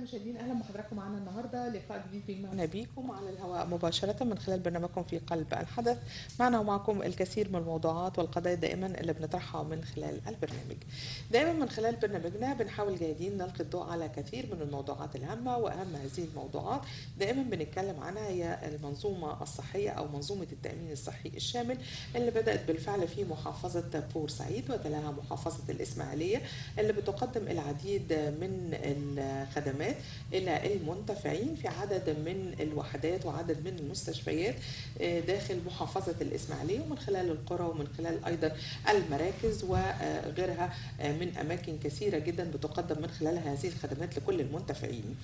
المشاهدين، اهلا بحضراتكم معنا النهارده لقاء جديد بيجمعنا بيكم على الهواء مباشرة من خلال برنامجكم في قلب الحدث. معنا ومعكم الكثير من الموضوعات والقضايا دائما اللي بنطرحها من خلال البرنامج. دائما من خلال برنامجنا بنحاول جاهدين نلقي الضوء على كثير من الموضوعات الهامة، واهم هذه الموضوعات دائما بنتكلم عنها هي المنظومة الصحية او منظومة التامين الصحي الشامل اللي بدات بالفعل في محافظة بورسعيد وتلاها محافظة الاسماعيلية اللي بتقدم العديد من الخدمات إلى المنتفعين في عدد من الوحدات وعدد من المستشفيات داخل محافظة الإسماعيلية ومن خلال القرى ومن خلال أيضا المراكز وغيرها من أماكن كثيرة جدا بتقدم من خلالها هذه الخدمات لكل المنتفعين.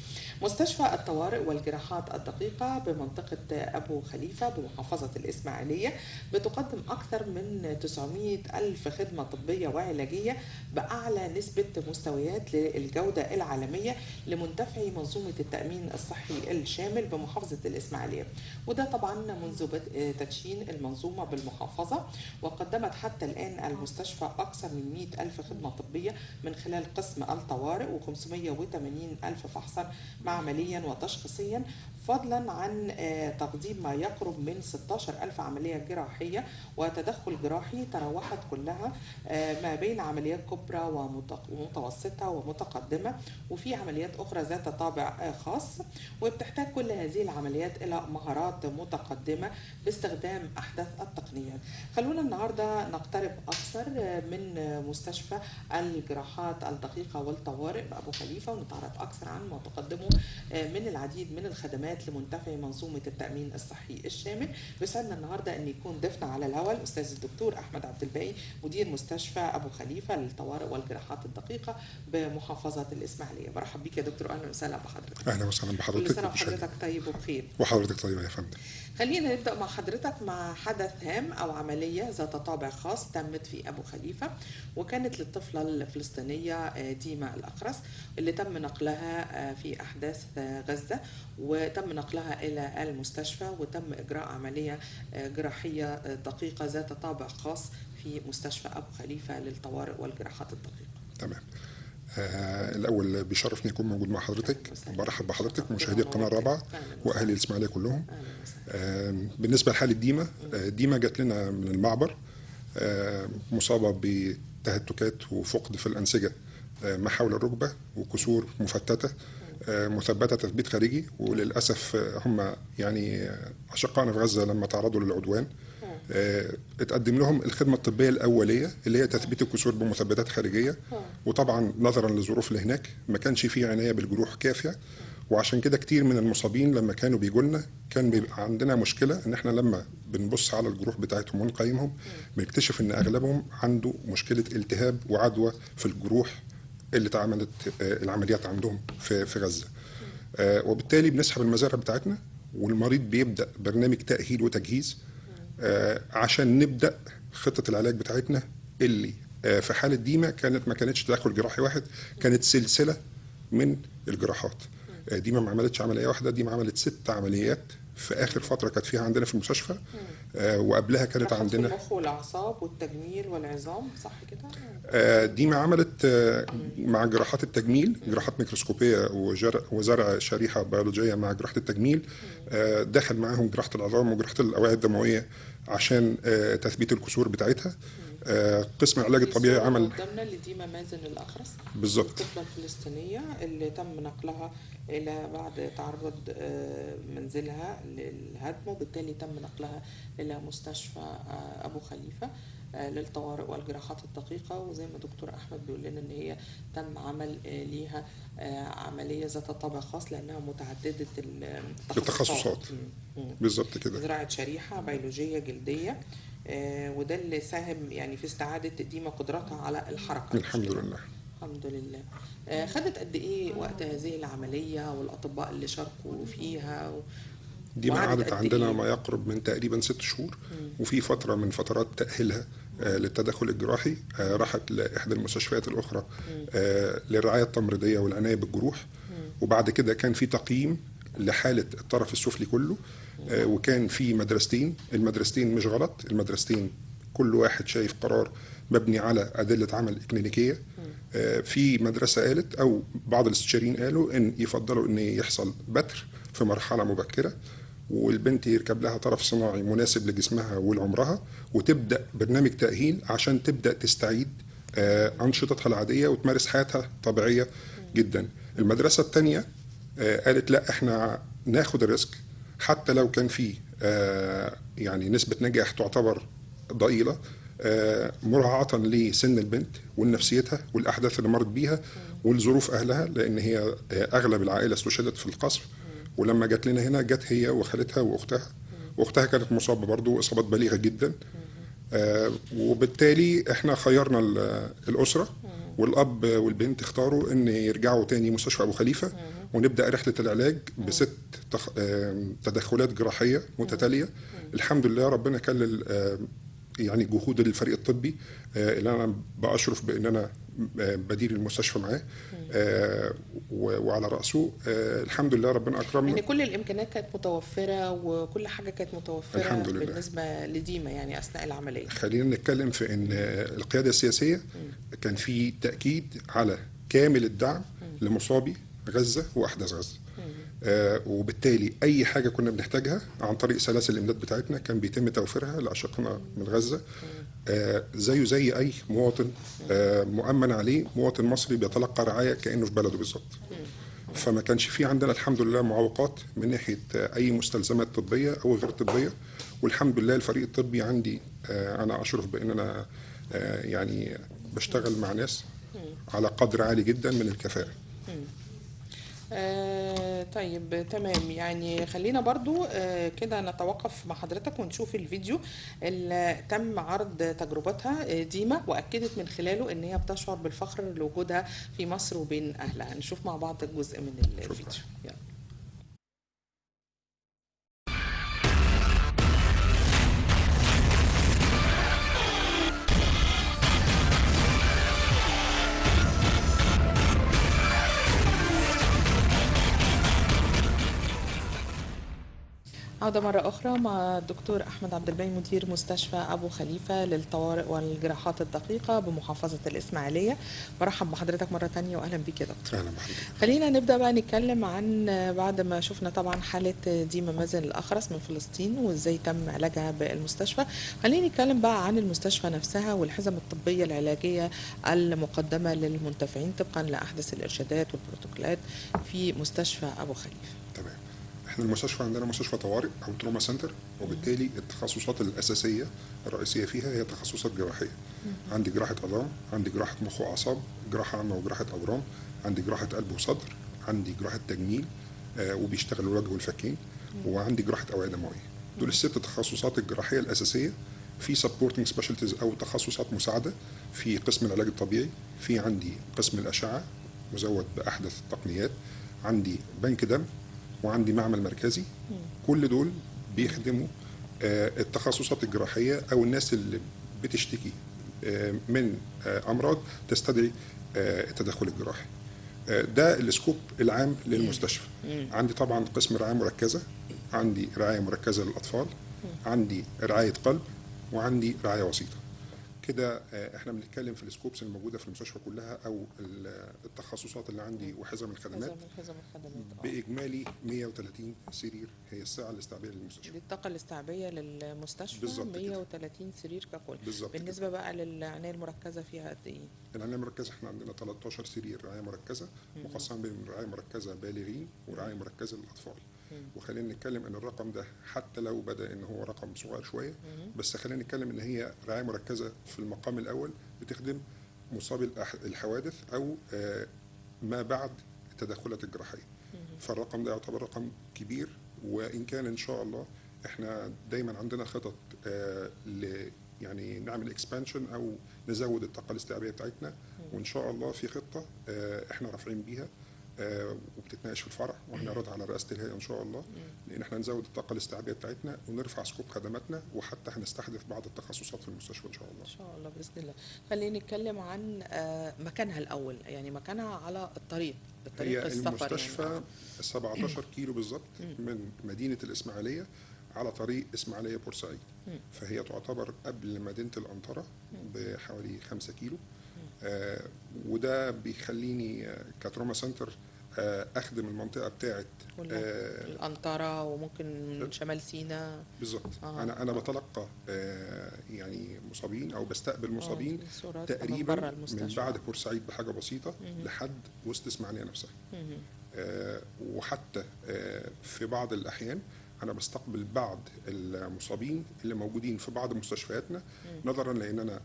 مستشفى الطوارئ والجراحات الدقيقة بمنطقة أبو خليفة بمحافظة الإسماعيلية بتقدم أكثر من 900 ألف خدمة طبية وعلاجية بأعلى نسبة مستويات للجودة العالمية لمنتفعي منظومة التأمين الصحي الشامل بمحافظة الإسماعيلية، وده طبعا منذ بدء تدشين المنظومة بالمحافظة. وقدمت حتى الآن المستشفى أكثر من 100 ألف خدمة طبية من خلال قسم الطوارئ و580 ألف فحصا معمليا وتشخيصيا، فضلا عن تقديم ما يقرب من 16 ألف عملية جراحية وتدخل جراحي تراوحت كلها ما بين عمليات كبرى ومتوسطة ومتقدمة، وفي عمليات أخرى ذات طابع خاص. وبتحتاج كل هذه العمليات إلى مهارات متقدمة باستخدام أحدث التقنيات. خلونا النهاردة نقترب أكثر من مستشفى الجراحات الدقيقة والطوارئ بأبو خليفة ونتعرف أكثر عن ما تقدمه من العديد من الخدمات لمنتفعي منظومة التأمين الصحي الشامل. بيسعدنا النهارده أن يكون ضيفنا على الهواء الأستاذ الدكتور أحمد عبد الباقي، مدير مستشفى أبو خليفة للطوارئ والجراحات الدقيقة بمحافظة الإسماعيلية. برحب بيك يا دكتور، أهلا وسهلا بحضرتك. أهلا وسهلا بحضرتك. كل سنة وحضرتك طيب وبخير. وحضرتك طيبة يا فندم. خلينا نبدأ مع حضرتك مع حدث هام أو عملية ذات طابع خاص تمت في أبو خليفة، وكانت للطفلة الفلسطينية ديما الأخرس اللي تم نقلها في أحداث غزة، وتم نقلها إلى المستشفى وتم إجراء عملية جراحية دقيقة ذات طابع خاص في مستشفى أبو خليفة للطوارئ والجراحات الدقيقة. تمام. الأول بيشرفني أكون موجود مع حضرتك، برحب بحضرتك ومشاهدي القناة الرابعة وأهل الإسماعيلية كلهم. بالنسبة لحالة ديما، ديما جات لنا من المعبر مصابة بتهتكات وفقد في الأنسجة ما حول الركبة وكسور مفتتة مثبتة تثبيت خارجي، وللأسف هم يعني أشقائنا في غزة لما تعرضوا للعدوان اتقدم لهم الخدمة الطبية الأولية اللي هي تثبيت الكسور بمثبتات خارجية، وطبعا نظرا للظروف اللي هناك ما كانش فيه عناية بالجروح كافية، وعشان كده كتير من المصابين لما كانوا بيجوا لنا كان بيبقى عندنا مشكلة ان احنا لما بنبص على الجروح بتاعتهم ونقيمهم بنكتشف ان اغلبهم عنده مشكلة التهاب وعدوى في الجروح اللي اتعملت العمليات عندهم في غزة. وبالتالي بنسحب المزارع بتاعتنا والمريض بيبدأ برنامج تأهيل وتجهيز عشان نبدأ خطة العلاج بتاعتنا اللي في حالة ديما كانت ما كانتش تدخل جراحي واحد، كانت سلسلة من الجراحات. ديما ما عملتش عملية واحدة، ديما عملت 6 عمليات في آخر فترة كانت فيها عندنا في المستشفى، وقبلها كانت عندنا المخ والأعصاب والتجميل والعظام، صح كده؟ ديما عملت مع جراحات التجميل جراحات ميكروسكوبية وزرع شريحة بيولوجية مع جراحة التجميل، دخل معاهم جراحة العظام وجراحة الأوعية الدموية عشان تثبيت الكسور بتاعتها. قسم العلاج الطبيعي عمل قدامنا لديما مازن الأخرس بالظبط، الطفلة الفلسطينية اللي تم نقلها إلى بعد تعرض منزلها للهدم، وبالتالي تم نقلها إلى مستشفى أبو خليفة للطوارئ والجراحات الدقيقة. وزي ما دكتور أحمد بيقول لنا إن هي تم عمل ليها عملية ذات طابع خاص لأنها متعددة التخصصات. بالظبط كده، زراعة شريحة بيولوجية جلدية، وده اللي ساهم يعني في استعادة ديما قدرتها على الحركة. الحمد لله. الحمد لله. خدت قد إيه وقت هذه العملية والأطباء اللي شاركوا فيها ديما قعدت عندنا ما يقرب من تقريبا 6 شهور، وفي فترة من فترات تأهيلها للتدخل الجراحي راحت لإحدى المستشفيات الأخرى للرعاية التمريضية والعناية بالجروح، وبعد كده كان في تقييم لحالة الطرف السفلي كله، وكان في مدرستين، المدرستين مش غلط، المدرستين كل واحد شايف قرار مبني على ادلة عمل اكلينيكيه. في مدرسه قالت او بعض الاستشاريين قالوا ان يفضلوا ان يحصل بتر في مرحلة مبكرة، والبنت يركب لها طرف صناعي مناسب لجسمها ولعمرها، وتبدا برنامج تاهيل عشان تبدا تستعيد انشطتها العادية وتمارس حياتها طبيعية جدا. المدرسة الثانية قالت لا، احنا ناخد ال risk حتى لو كان في يعني نسبه نجاح تعتبر ضئيلة، مراعاة لسن البنت ولنفسيتها والأحداث اللي مرت بيها والظروف أهلها، لأن هي أغلب العائلة استشهدت في القصف. ولما جت لنا هنا جت هي وخالتها وأختها، وأختها كانت مصابة برضو إصابات بليغة جدا. وبالتالي احنا خيرنا الأسرة، والأب والبنت اختاروا إن يرجعوا تاني مستشفى أبو خليفة ونبدأ رحلة العلاج بست تدخلات جراحية متتالية. الحمد لله ربنا كلل يعني جهود الفريق الطبي اللي انا باشرف بان انا بدير المستشفى معاه وعلى راسه. الحمد لله ربنا اكرمنا، يعني كل الامكانيات كانت متوفرة وكل حاجة كانت متوفرة الحمد لله بالنسبة لديما يعني اثناء العملية. خلينا نتكلم في ان القيادة السياسية كان في تاكيد على كامل الدعم لمصابي غزة واحداث غزة. وبالتالي اي حاجة كنا بنحتاجها عن طريق سلاسل الامداد بتاعتنا كان بيتم توفيرها لاشقائنا من غزة، زيه زي اي مواطن مؤمن عليه، مواطن مصري بيتلقى رعاية كانه في بلده بالظبط. فما كانش في عندنا الحمد لله معوقات من ناحية اي مستلزمات طبية او غير طبية. والحمد لله الفريق الطبي عندي، انا اشرف بان انا يعني بشتغل مع ناس على قدر عالي جدا من الكفاءة. طيب تمام. يعني خلينا برضو كده نتوقف مع حضرتك ونشوف الفيديو اللي تم عرض تجربتها ديما، وأكدت من خلاله إن هي بتشعر بالفخر لوجودها في مصر وبين أهلها. نشوف مع بعض جزء من الفيديو. يلا. عودة مرة أخرى مع الدكتور أحمد عبد الباقي مدير مستشفى أبو خليفة للطوارئ والجراحات الدقيقة بمحافظة الإسماعيلية. برحب بحضرتك مرة تانية وأهلا بيك يا دكتور. أهلا بحضرتك. خلينا نبدأ بقى نتكلم عن بعد ما شفنا طبعا حالة ديما مازن الأخرس من فلسطين وإزاي تم علاجها بالمستشفى. خلينا نتكلم بقى عن المستشفى نفسها والحزم الطبية العلاجية المقدمة للمنتفعين طبقا لأحدث الإرشادات والبروتوكولات في مستشفى أبو خليفة. تمام. احنا المستشفى عندنا مستشفى طوارئ او trauma center، وبالتالي التخصصات الاساسية الرئيسية فيها هي تخصصات جراحية. عندي جراحه عظام، عندي جراحه مخ واعصاب، جراحه عامة وجراحه اورام، عندي جراحه قلب وصدر، عندي جراحه تجميل وبيشتغل الوجه والفكين، وعندي جراحه اوعيه دموية. دول الست تخصصات الجراحية الاساسية. في supporting specialties او تخصصات مساعدة في قسم العلاج الطبيعي، في عندي قسم الاشعة مزود باحدث التقنيات، عندي بنك دم، وعندي معمل مركزي. كل دول بيخدموا التخصصات الجراحية أو الناس اللي بتشتكي من أمراض تستدعي التدخل الجراحي. ده ال scope العام للمستشفى. عندي طبعا قسم رعاية مركزة، عندي رعاية مركزة للأطفال، عندي رعاية قلب، وعندي رعاية وسيطة. كده احنا بنتكلم في ال scopes الموجودة في المستشفى كلها او التخصصات اللي عندي وحزم الخدمات. حزم الخدمات باجمالي 130 سرير هي السعة الاستيعابيه للمستشفى. دي الطاقة الاستيعابيه للمستشفى بالظبط 130 سرير ككل. بالظبط. بالنسبة بقى للعنايه المركزة فيها قد ايه؟ العناية المركزة احنا عندنا 13 سرير رعاية مركزه، مقسم بين رعاية مركزه بالغين ورعاية مركزه للاطفال. وخلينا نتكلم ان الرقم ده حتى لو بدا ان هو رقم صغير شوية، بس خلينا نتكلم ان هي رعاية مركزه في المقام الاول بتخدم مصابي الحوادث او ما بعد التدخلات الجراحية. فالرقم ده يعتبر رقم كبير، وان كان ان شاء الله احنا دايما عندنا خطط يعني نعمل expansion او نزود الطاقة الاستيعابيه بتاعتنا، وان شاء الله في خطه احنا رافعين بيها وبتتناقش في الفرع وهنعرضها على رئاسة الهيئة ان شاء الله، لان احنا نزود الطاقة الاستيعابيه بتاعتنا ونرفع scope خدماتنا، وحتى هنستحدث بعض التخصصات في المستشفى ان شاء الله. ان شاء الله باذن الله. خلينا نتكلم عن مكانها الاول، يعني مكانها على الطريق، الطريق هي السفر المستشفى يعني. 17 كيلو بالظبط من مدينة الاسماعيلية على طريق اسماعيليه بورسعيد. فهي تعتبر قبل مدينة القنطرة بحوالي 5 كيلو. وده بيخليني ك trauma center اخدم المنطقة بتاعه القنطرة وممكن شمال سيناء بالظبط. انا بتلقى يعني مصابين او بستقبل مصابين تقريبا من بعد بورسعيد بحاجة بسيطة لحد وسط اسماعيليه نفسها. وحتى في بعض الاحيان انا بستقبل بعض المصابين اللي موجودين في بعض مستشفياتنا، نظرا لان انا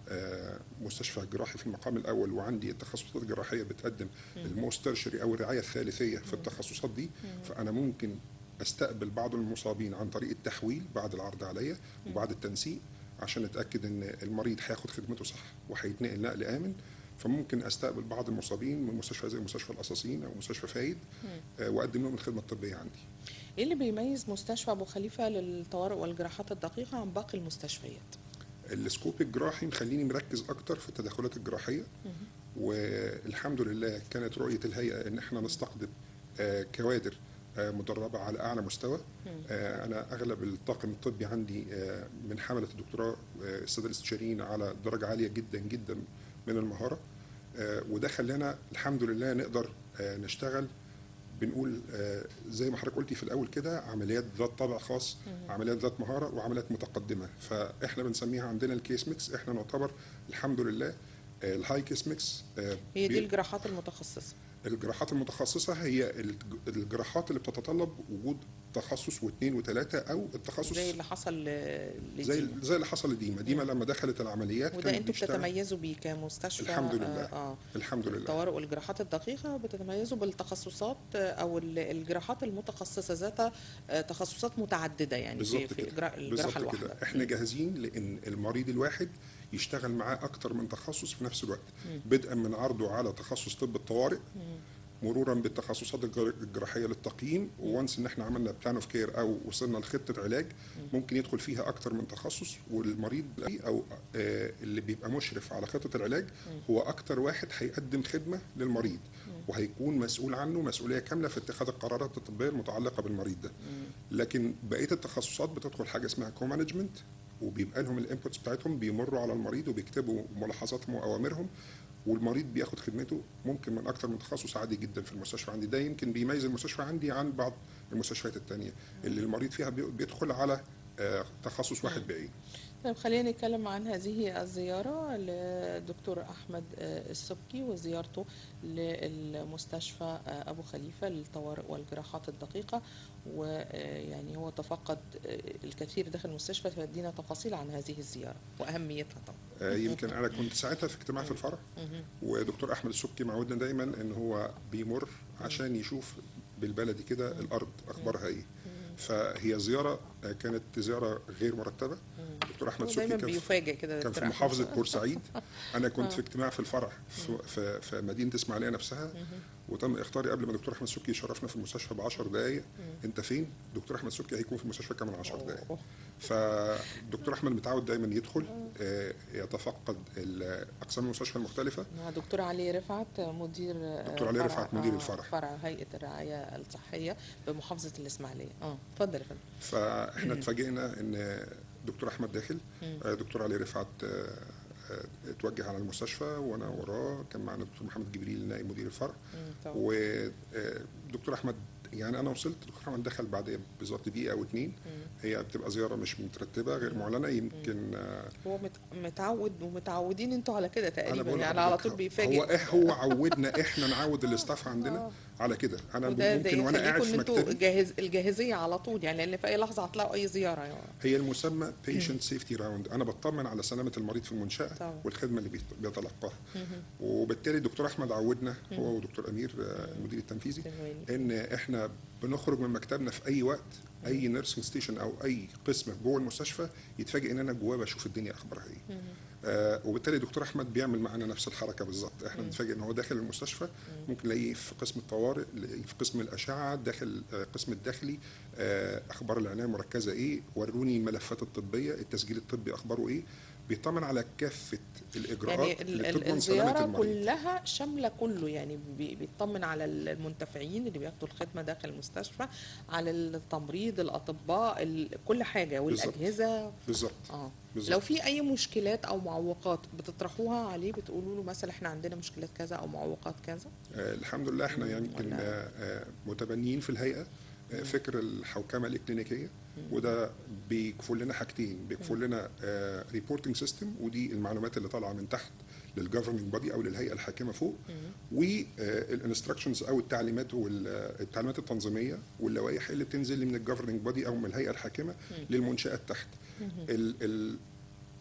مستشفى جراحي في المقام الاول، وعندي التخصصات الجراحية بتقدم ال most tertiary او الرعاية الثالثية في التخصصات دي. فانا ممكن استقبل بعض المصابين عن طريق التحويل بعد العرض عليا وبعد التنسيق، عشان اتاكد ان المريض هياخد خدمته صح وهيتنقل نقل امن. فممكن استقبل بعض المصابين من مستشفى زي مستشفى القصاصين او مستشفى فايد، واقدم لهم الخدمة الطبية عندي. ايه اللي بيميز مستشفى ابو خليفة للطوارئ والجراحات الدقيقة عن باقي المستشفيات؟ ال scope الجراحي مخليني مركز اكتر في التدخلات الجراحية. والحمد لله كانت رؤية الهيئة ان احنا نستقطب كوادر مدربه على اعلى مستوى. انا اغلب الطاقم الطبي عندي من حمله الدكتوراه، السادة الاستشاريين على درجه عالية جدا جدا من المهارة، وده خلانا الحمد لله نقدر نشتغل. بنقول زي ما حضرتك قلتي في الاول كده، عمليات ذات طابع خاص، عمليات ذات مهارة، وعمليات متقدمة. فاحنا بنسميها عندنا ال case mix. احنا نعتبر الحمد لله ال high case mix. هي دي الجراحات المتخصصة. الجراحات المتخصصة هي الجراحات اللي بتتطلب وجود تخصص واثنين وثلاثة، او التخصص زي اللي حصل لديما. زي اللي حصل لديما. ديما لما دخلت العمليات، وده انتوا بتتميزوا بيه كمستشفى. الحمد لله. الحمد لله. الطوارئ والجراحات الدقيقة بتتميزوا بالتخصصات او الجراحات المتخصصة ذات تخصصات متعددة، يعني في الجراحة الواحدة. احنا جاهزين لان المريض الواحد يشتغل معاه اكتر من تخصص في نفس الوقت، بدءا من عرضه على تخصص طب الطوارئ، مرورا بالتخصصات الجراحية للتقييم، و once ان احنا عملنا plan of care او وصلنا لخطة علاج ممكن يدخل فيها اكتر من تخصص. والمريض او اللي بيبقى مشرف على خطه العلاج هو اكتر واحد هيقدم خدمة للمريض، وهيكون مسؤول عنه مسؤولية كاملة في اتخاذ القرارات الطبية المتعلقة بالمريض ده. لكن بقية التخصصات بتدخل حاجة اسمها co-management، وبيبقى لهم ال inputs بتاعتهم، بيمروا على المريض وبيكتبوا ملاحظاتهم واوامرهم، والمريض بياخد خدمته ممكن من اكتر من تخصص عادي جدا في المستشفى عندي. ده يمكن بيميز المستشفى عندي عن بعض المستشفيات الثانية اللي المريض فيها بيدخل على تخصص واحد بعيد. طيب خلينا نتكلم عن هذه الزيارة للدكتور أحمد السبكي وزيارته للمستشفى أبو خليفة للطوارئ والجراحات الدقيقة، ويعني هو تفقد الكثير داخل المستشفى، فادينا تفاصيل عن هذه الزيارة وأهميتها طبعا. يمكن أنا كنت ساعتها في اجتماع في الفرع، ودكتور أحمد السبكي معودنا دايما إن هو بيمر عشان يشوف بالبلدي كده الأرض أخبارها إيه. فهي زيارة كانت زيارة غير مرتبة. دكتور أحمد سبكي بيفاجئ كده، كان في محافظة بورسعيد، أنا كنت في اجتماع في الفرع في مدينة إسماعيلية نفسها، وتم إخطاري قبل ما دكتور أحمد سبكي يشرفنا في المستشفى ب10 دقايق. أنت فين؟ دكتور أحمد سبكي هيكون في المستشفى كمان 10 دقايق. فدكتور أحمد متعود دايما يدخل يتفقد أقسام المستشفى المختلفة. مع دكتور علي رفعت مدير دكتور علي رفعت مدير الفرع، فرع هيئة الرعاية الصحية بمحافظة الإسماعيلية. اتفضل يا فندم. فاحنا اتفاجئنا ان دكتور احمد داخل، دكتور علي رفعت اتوجه على المستشفى وانا وراه، كان معنا دكتور محمد جبريل نائب مدير الفرع، ودكتور احمد يعني انا وصلت دكتور احمد دخل بعد بالظبط دقيقة او 2. هي بتبقى زيارة مش مترتبة غير معلنة، يمكن هو متعود ومتعودين انتوا على كده تقريبا، يعني على طول بيفاجئ. هو عودنا احنا نعود ال staff عندنا على كده. انا ممكن وانا قاعد في مكتبي الجاهزيه على طول، يعني لان في اي لحظة هتلاقوا اي زيارة يعني. هي المسمى patient safety round، انا بطمن على سلامه المريض في المنشاة طبعا. والخدمة اللي بيتلقاها. وبالتالي دكتور احمد عودنا هو ودكتور امير المدير التنفيذي ان احنا بنخرج من مكتبنا في اي وقت، اي nursing station او اي قسم جوه المستشفى يتفاجئ ان انا جواه بشوف الدنيا اخبارها ايه. وبالتالي دكتور احمد بيعمل معانا نفس الحركة بالظبط. احنا بنتفاجئ ان هو داخل المستشفى، ممكن نلاقيه في قسم الطوارئ، في قسم الاشعة، داخل قسم الداخلي، اخبار العناية المركزة ايه، وروني الملفات الطبية، التسجيل الطبي اخباره ايه. بيطمن على كافة الاجراءات يعني اللي بتضمن سلامه الزيارة المريض. كلها شاملة كله، يعني بيطمن على المنتفعين اللي بياخدوا الخدمة داخل المستشفى، على التمريض، الاطباء، كل حاجة والاجهزة. بالظبط. لو في اي مشكلات او معوقات بتطرحوها عليه، بتقولوا له مثلا احنا عندنا مشكلات كذا او معوقات كذا؟ الحمد لله احنا يمكن متبنيين في الهيئة فكر الحوكمة الاكلينيكيه، وده بيكفل لنا حاجتين، بيكفل لنا reporting system، ودي المعلومات اللي طالعه من تحت لل governing body او للهيئة الحاكمة فوق، وال instructions او التعليمات والتعليمات التنظيمية واللوائح اللي بتنزل من ال governing body او من الهيئة الحاكمة للمنشات تحت.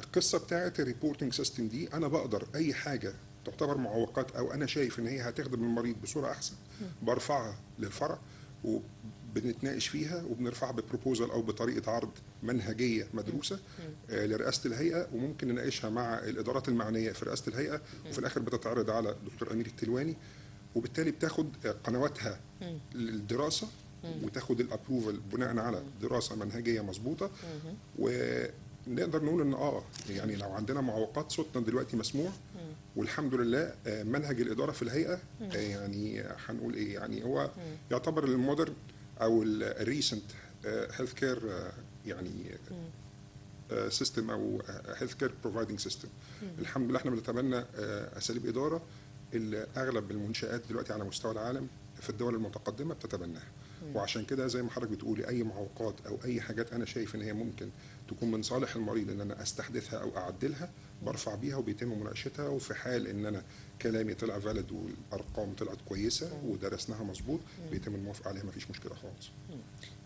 القصة بتاعه ال reporting system دي، انا بقدر اي حاجة تعتبر معوقات او انا شايف ان هي هتخدم المريض بصورة احسن برفعها للفرع وبنتناقش فيها وبنرفعها ب proposal او بطريقة عرض منهجيه مدروسة لرئاسة الهيئة، وممكن نناقشها مع الادارات المعنية في رئاسة الهيئة، وفي الاخر بتتعرض على دكتور امير التلواني، وبالتالي بتاخد قنواتها للدراسة وتاخد ال approval بناء على دراسة منهجيه مظبوطة. ونقدر نقول ان يعني لو عندنا معوقات صوتنا دلوقتي مسموع، والحمد لله منهج الادارة في الهيئة يعني هنقول ايه، يعني هو يعتبر ال modern او ال recent healthcare يعني system او healthcare providing system. الحمد لله احنا بنتبنى اساليب ادارة اللي اغلب المنشات دلوقتي على مستوى العالم في الدول المتقدمة بتتبناها. وعشان كده زي ما حضرتك بتقولي اي معوقات او اي حاجات انا شايف ان هي ممكن تكون من صالح المريض ان انا استحدثها او اعدلها برفع بيها وبيتم مناقشتها، وفي حال ان انا كلامي طلع valid والارقام طلعت كويسة ودرسناها مظبوط بيتم الموافقة عليها، مفيش مشكلة خالص.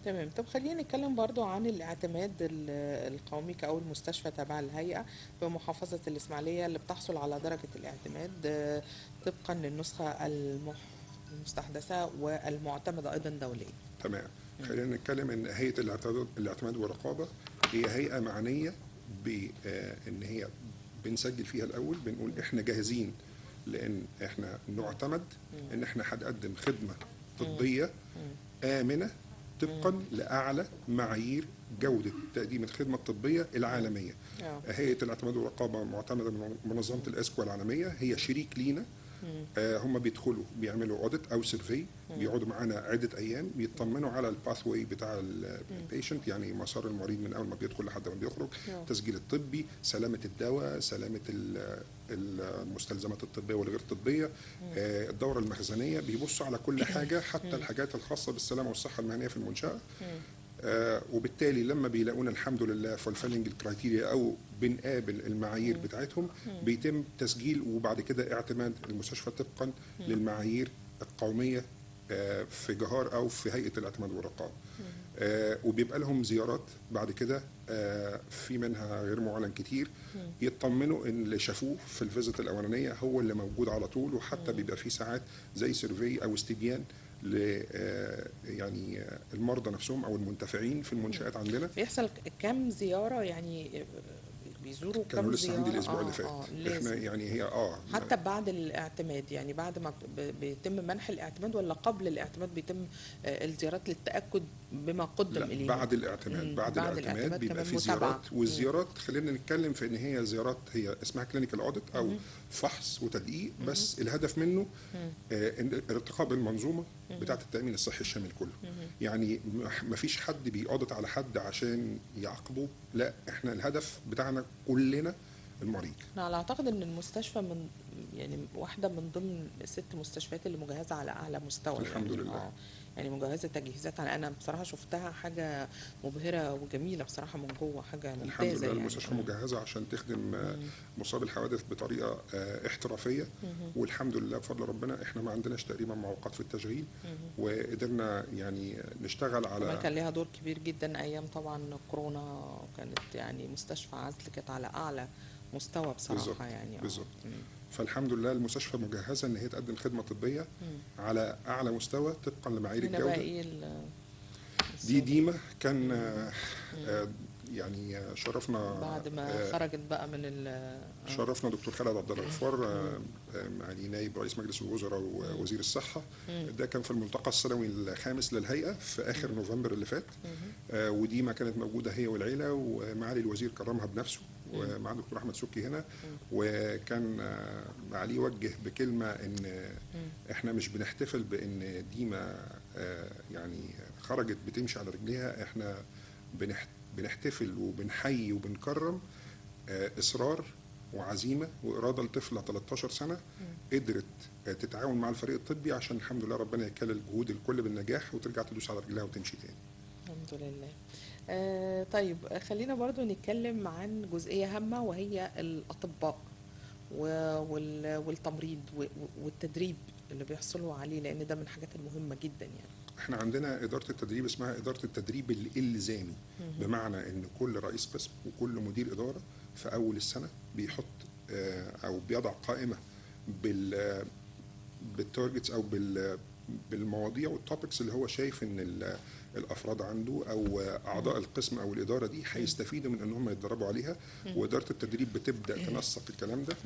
تمام. طب خلينا نتكلم برضو عن الاعتماد القومي كأول مستشفى تبع الهيئة بمحافظة الإسماعيلية اللي بتحصل على درجة الاعتماد طبقا للنسخة المستحدثة والمعتمدة أيضا دوليا. تمام. خلينا نتكلم ان هيئة الاعتماد والرقابة هي هيئة معنية بان هي بنسجل فيها الأول، بنقول احنا جاهزين لان احنا نعتمد ان احنا هنقدم خدمة طبية آمنة طبقا لأعلى معايير جودة تقديم الخدمة الطبية العالمية. هيئة الاعتماد والرقابة معتمدة من منظمة الإسكوا العالمية، هي شريك لينا. هم بيدخلوا بيعملوا audit او survey، بيقعدوا معانا عده ايام بيطمنوا على ال pathway بتاع ال patient، يعني مسار المريض من اول ما بيدخل لحد ما بيخرج، التسجيل الطبي، سلامه الدواء، سلامه المستلزمات الطبية والغير الطبية، الدورة المخزنيه، بيبصوا على كل حاجة حتى الحاجات الخاصة بالسلامة والصحة المهنية في المنشاة. وبالتالي لما بيلاقونا الحمد لله fulfilling ال criteria او بنقابل المعايير بتاعتهم بيتم تسجيل وبعد كده اعتماد المستشفى طبقا للمعايير القومية في جهار او في هيئة الاعتماد والرقابه. وبيبقى لهم زيارات بعد كده، في منها غير معلن كتير، يطمنوا ان اللي شافوه في ال visit الاولانية هو اللي موجود على طول، وحتى بيبقى في ساعات زي survey او استبيان ل يعني المرضى نفسهم او المنتفعين في المنشآت عندنا. بيحصل كم زيارة يعني بيزوروا كانوا كم لسه زيارة؟ عندي الاسبوع اللي فات. احنا يعني هي حتى بعد الاعتماد، يعني بعد ما بيتم منح الاعتماد ولا قبل الاعتماد بيتم الزيارات للتأكد بما قدم اليه؟ بعد الاعتماد. بعد الاعتماد بيبقى في زيارات، والزيارات خلينا نتكلم في ان هي زيارات هي اسمها clinical audit او فحص وتدقيق، بس الهدف منه ارتقاء بالمنظومه بتاعه التامين الصحي الشامل كله. يعني ما فيش حد بي audit على حد عشان يعاقبه، لا احنا الهدف بتاعنا كلنا المريض. انا اعتقد ان المستشفى من يعني واحدة من ضمن 6 مستشفيات اللي مجهزة على اعلى مستوى الحمد يعني. لله. يعني مجهزة تجهيزات، على انا بصراحة شفتها حاجة مبهرة وجميلة بصراحة من جوه، حاجة ممتازة. الحمد لله. يعني المستشفى مجهزة عشان تخدم مصاب الحوادث بطريقة احترافية، والحمد لله بفضل ربنا احنا ما عندناش تقريبا معوقات في التشغيل، وقدرنا يعني نشتغل على. كمان كان ليها دور كبير جدا ايام طبعا كورونا، كانت يعني مستشفى عزل كانت على اعلى مستوى بصراحة. بالزبط. يعني بالظبط. فالحمد لله المستشفى مجهزة ان هي تقدم خدمة طبية على اعلى مستوى طبقا لمعايير الجودة. ايه دي ديما كان يعني شرفنا بعد ما خرجت بقى من شرفنا دكتور خالد عبد الغفار يعني نائب رئيس مجلس الوزراء ووزير الصحة. ده كان في الملتقى السنوي الخامس للهيئة في اخر نوفمبر اللي فات. وديما كانت موجودة هي والعيلة، ومعالي الوزير كرمها بنفسه ومع دكتور احمد سكي هنا. وكان معاليه وجه بكلمه ان احنا مش بنحتفل بان ديما يعني خرجت بتمشي على رجليها، احنا بنحتفل وبنحيي وبنكرم اصرار وعزيمة واراده لطفله 13 سنة قدرت تتعاون مع الفريق الطبي عشان الحمد لله ربنا يكلل جهود الكل بالنجاح وترجع تدوس على رجلها وتمشي تاني. الحمد لله. طيب خلينا برضو نتكلم عن جزئية هامة وهي الأطباء والتمريض والتدريب اللي بيحصلوا عليه، لأن ده من الحاجات المهمة جدا. يعني احنا عندنا إدارة التدريب اسمها إدارة التدريب الإلزامي، بمعنى إن كل رئيس قسم وكل مدير إدارة في أول السنة بيحط أو بيضع قائمة بال targets أو بالمواضيع وال topics اللي هو شايف ان الافراد عنده او اعضاء القسم او الادارة دي هيستفيدوا من ان هم يتدربوا عليها. واداره التدريب بتبدا تنسق الكلام ده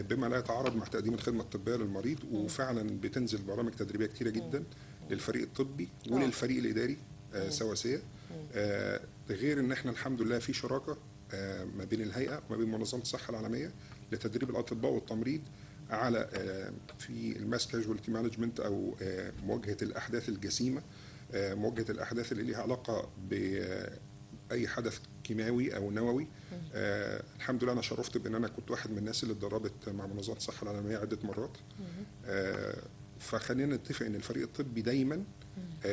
بما لا يتعارض مع تقديم الخدمة الطبية للمريض. وفعلا بتنزل برامج تدريبية كتيرة جدا للفريق الطبي وللفريق الاداري سواسية. غير ان احنا الحمد لله في شراكة ما بين الهيئة وما بين منظمة الصحة العالمية لتدريب الاطباء والتمريض على في ال mass casualty management او مواجهة الاحداث الجسيمة، مواجهة الاحداث اللي ليها علاقة باي حدث كيماوي او نووي. الحمد لله انا شرفت بان انا كنت واحد من الناس اللي اتدربت مع منظمة الصحة العالمية عده مرات. فخلينا نتفق ان الفريق الطبي دايما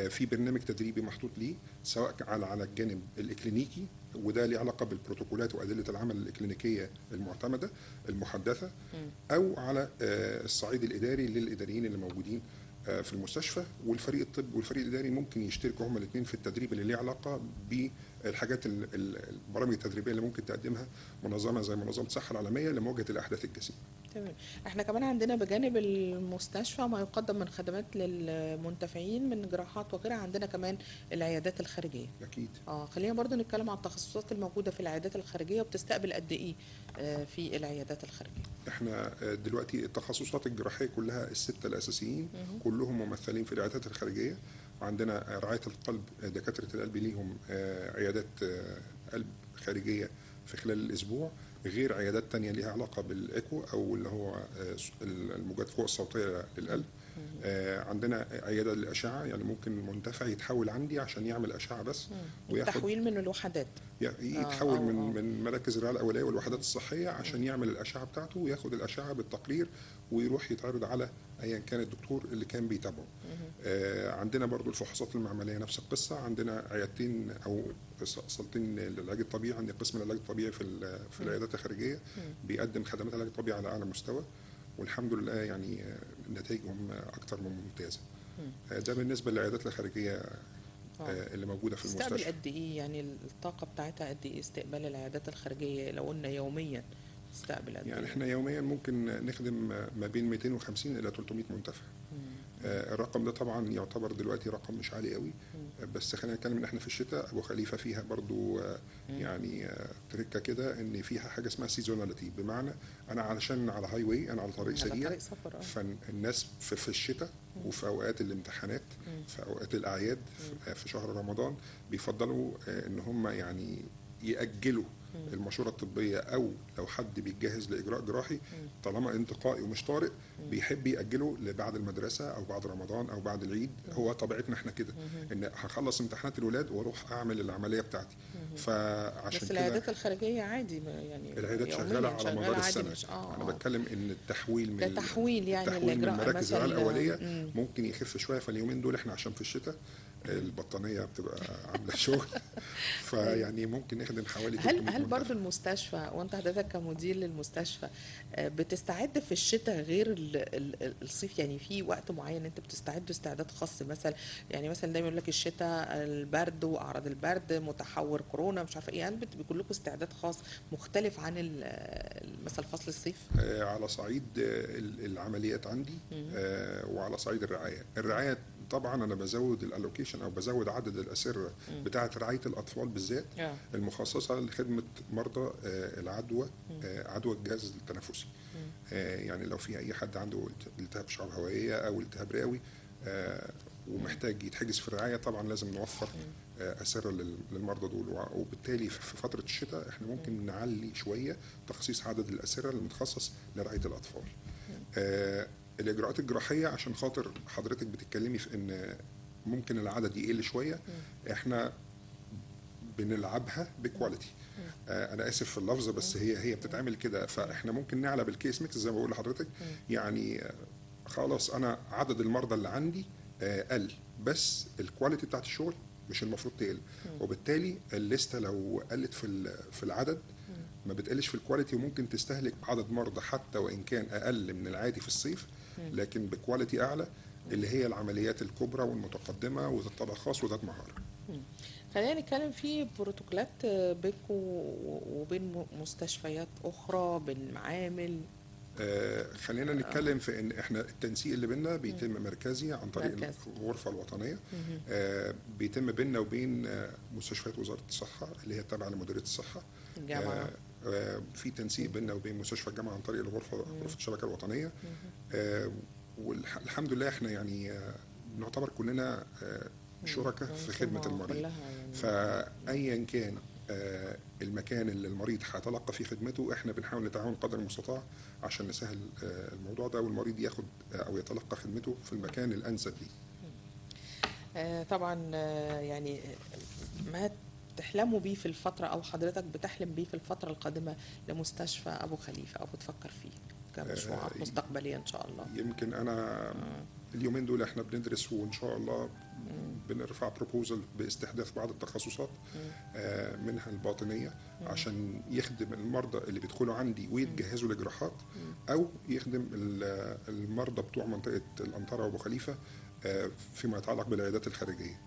في برنامج تدريبي محطوط ليه، سواء على الجانب الاكلينيكي وده ليه علاقة بالبروتوكولات وادلة العمل الاكلينيكيه المعتمدة المحدثة، او على الصعيد الاداري للاداريين اللي موجودين في المستشفى. والفريق الطبي والفريق الاداري ممكن يشتركوا هما الاثنين في التدريب اللي ليه علاقة بالحاجات البرامج التدريبية اللي ممكن تقدمها منظمة زي منظمة الصحة العالمية لمواجهة الاحداث الجسيمة. تمام. احنا كمان عندنا بجانب المستشفى ما يقدم من خدمات للمنتفعين من جراحات وغيرها، عندنا كمان العيادات الخارجية. اكيد. خلينا برضو نتكلم عن التخصصات الموجودة في العيادات الخارجية وبتستقبل قد ايه في العيادات الخارجية. احنا دلوقتي التخصصات الجراحية كلها الستة الاساسيين كلهم ممثلين في العيادات الخارجية. عندنا رعاية القلب، دكاترة القلب ليهم عيادات قلب خارجية في خلال الاسبوع، غير عيادات تانية ليها علاقة بالإيكو أو اللي هو الموجات فوق الصوتية للقلب. عندنا عيادة للأشعة، يعني ممكن منتفع يتحول عندي عشان يعمل أشعة بس، وياخد تحويل من الوحدات، يتحول من مراكز الرعاية الأولية والوحدات الصحية عشان يعمل الأشعة بتاعته وياخد الأشعة بالتقرير ويروح يتعرض على أيا كان الدكتور اللي كان بيتابعه. عندنا برضو الفحوصات المعملية نفس القصة، عندنا عيادتين أو صالتين للعلاج الطبيعي، عندي قسم العلاج الطبيعي في العيادات الخارجية بيقدم خدمات العلاج الطبيعي على أعلى مستوى، والحمد لله يعني نتائجهم أكتر من ممتازة. ده بالنسبة للعيادات الخارجية اللي موجودة في المستشفى. تستقبل قد إيه يعني الطاقة بتاعتها قد إيه استقبال العيادات الخارجية لو قلنا يوميا تستقبل قد إيه؟ يعني إحنا يوميا ممكن نخدم ما بين 250 إلى 300 منتفع. الرقم ده طبعا يعتبر دلوقتي رقم مش عالي قوي، بس خلينا نتكلم ان احنا في الشتاء ابو خليفة فيها برضو يعني تركه كده ان فيها حاجة اسمها seasonality، بمعنى انا علشان على highway، انا على طريق سريع، فالناس في الشتاء وفي اوقات الامتحانات، في اوقات الاعياد، في شهر رمضان بيفضلوا ان هم يعني يأجلوا المشورة الطبية، أو لو حد بيتجهز لإجراء جراحي طالما انتقائي ومش طارئ بيحب يأجله لبعد المدرسة أو بعد رمضان أو بعد العيد. هو طبيعتنا احنا كده إن هخلص امتحانات الولاد وأروح أعمل العملية بتاعتي. فعشان بس العيادات الخارجية عادي يعني العيادات شغالة على مدار السنة. أنا بتكلم إن التحويل من التحويل يعني التحويل من مراكز الرعاية الأولية ممكن يخف شوية في اليومين دول، احنا عشان في الشتاء البطانية بتبقى عاملة شغل فيعني ممكن نخدم حوالي. هل برضو المستشفى وانت حضرتك كمدير للمستشفى بتستعد في الشتاء غير الصيف؟ يعني في وقت معين انت بتستعد استعداد خاص مثلا، يعني مثلا دايما يقول لك الشتاء البرد واعراض البرد، متحور كورونا، مش عارفه ايه، هل بيكون لكم استعداد خاص مختلف عن مثلا فصل الصيف؟ على صعيد العمليات عندي وعلى صعيد الرعاية. الرعاية طبعا انا بزود ال allocation او بزود عدد الاسرة بتاعه رعاية الاطفال بالذات المخصصة لخدمة مرضى العدوى، عدوى الجهاز التنفسي. يعني لو في اي حد عنده التهاب شعب هوائية او التهاب رئوي ومحتاج يتحجز في الرعاية، طبعا لازم نوفر اسره للمرضى دول. وبالتالي في فترة الشتاء احنا ممكن نعلي شوية تخصيص عدد الاسرة المتخصص لرعاية الاطفال. الاجراءات الجراحية، عشان خاطر حضرتك بتتكلمي في ان ممكن العدد يقل شوية، احنا بنلعبها ب quality. انا اسف في اللفظ، بس هي بتتعمل كده. فاحنا ممكن نعلى بال case mix زي ما بقول لحضرتك، يعني خلاص انا عدد المرضى اللي عندي قل، بس ال quality بتاعت الشغل مش المفروض تقل، وبالتالي الليستة لو قلت في العدد ما بتقلش في ال quality، وممكن تستهلك عدد مرضى حتى وان كان اقل من العادي في الصيف، لكن ب quality اعلى، اللي هي العمليات الكبرى والمتقدمه وذات طابع خاص وذات مهارة. خلينا نتكلم في بروتوكولات بينكم وبين مستشفيات اخرى، بين معامل. خلينا نتكلم في ان احنا التنسيق اللي بينا بيتم مركزي عن طريق الغرفة الوطنية. بيتم بيننا وبين مستشفيات وزارة الصحة اللي هي تابعه لمديريه الصحة الجامعة. في تنسيق بيننا وبين مستشفى الجامعة عن طريق الغرفة، غرفة الشبكة الوطنية. والحمد لله احنا يعني نعتبر كلنا شركاء في خدمة المريض يعني. فايا كان المكان اللي المريض هيتلقى فيه خدمته، احنا بنحاول نتعاون قدر المستطاع عشان نسهل الموضوع ده، والمريض ياخد او يتلقى خدمته في المكان الانسب ليه. طبعا يعني ما تحلموا بيه في الفترة، او حضرتك بتحلم بيه في الفترة القادمة لمستشفى ابو خليفة، او بتفكر فيه كمشروعات مستقبلية ان شاء الله؟ يمكن انا اليومين دول احنا بندرس، وان شاء الله بنرفع proposal باستحداث بعض التخصصات، منها الباطنية، عشان يخدم المرضى اللي بيدخلوا عندي ويتجهزوا لجراحات، او يخدم المرضى بتوع منطقة الانطره وابو خليفة فيما يتعلق بالعيادات الخارجية.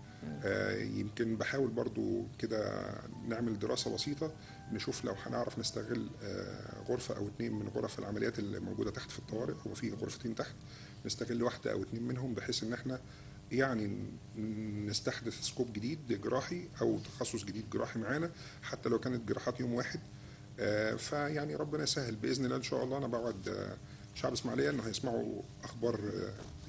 يمكن بحاول برضو كده نعمل دراسة بسيطة، نشوف لو هنعرف نستغل غرفة أو 2 من غرف العمليات اللي موجودة تحت في الطوارئ. هو في غرفتين تحت، نستغل واحدة أو 2 منهم، بحيث إن احنا يعني نستحدث scope جديد جراحي أو تخصص جديد جراحي معانا، حتى لو كانت جراحات يوم واحد. فيعني ربنا يسهل بإذن الله. إن شاء الله أنا بوعد شعب اسماعيليه انه هيسمعوا اخبار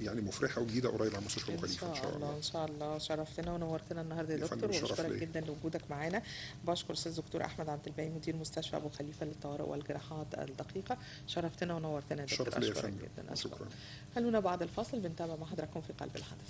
يعني مفرحة وجديدة قريب عن مستشفى ابو خليفة ان شاء الله. ان شاء الله. شرفتنا ونورتنا النهارده يا دكتور، وبشكرك جدا لوجودك معانا. بشكر استاذ دكتور احمد عبد الباقي مدير مستشفى ابو خليفة للطوارئ والجراحات الدقيقة. شرفتنا ونورتنا يا دكتور، اشكرك جدا. شكرا. خلونا بعد الفاصل بنتابع مع حضراتكم في قلب الحدث.